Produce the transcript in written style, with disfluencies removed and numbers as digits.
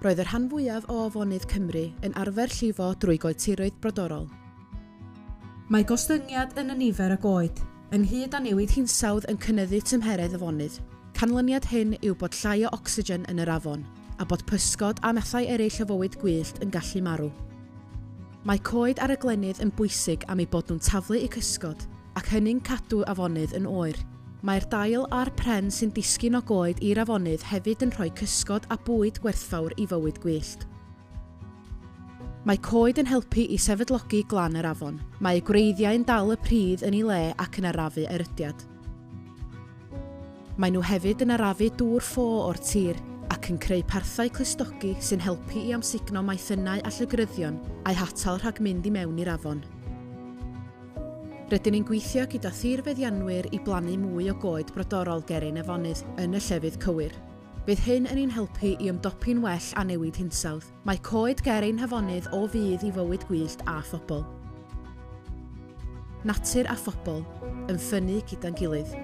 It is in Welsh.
Roedd y rhan fwyaf o afonydd Cymru yn arfer llifo drwy goetiroedd brodorol. Mae gostyngiad yn y nifer o goed, ynghyd â newid hinsawdd yn cynyddu tymheredd afonydd. Canlyniad hyn yw bod llai o ocsigen yn yr afon, a bod pysgod a mathau eraill o fywyd gwyllt yn gallu marw. Mae coed ar y glennydd yn bwysig am eu bod nhw'n taflu eu cysgod, ac hynny'n cadw afonydd yn oer. Mae'r dail a'r pren sy'n disgyn o goed i'r afonydd hefyd yn rhoi cysgod a bwyd gwerthfawr i fywyd gwyllt. Mae coed yn helpu i sefydlogi glan yr afon. Mae eu gwreiddiau'n dal y pridd yn ei le ac yn arafu erydiad. Maen nhw hefyd yn arafu dŵr ffo o'r tir ac yn creu parthau clustogi sy'n helpu i amsugno maethynnau a llygryddion a'u hatal rhag mynd i mewn i'r afon. Rydyn ni'n gweithio gyda thirfeddianwyr i blannu mwy o goed brodorol ger ein afonydd yn y llefydd cywir. Bydd hyn yn ein helpu i ymdopi'n well â newid hinsawdd. Mae coed ger ein hafonydd o fudd i fywyd gwyllt a phobl. Natur a phobl, yn ffynnu gyda'n gilydd.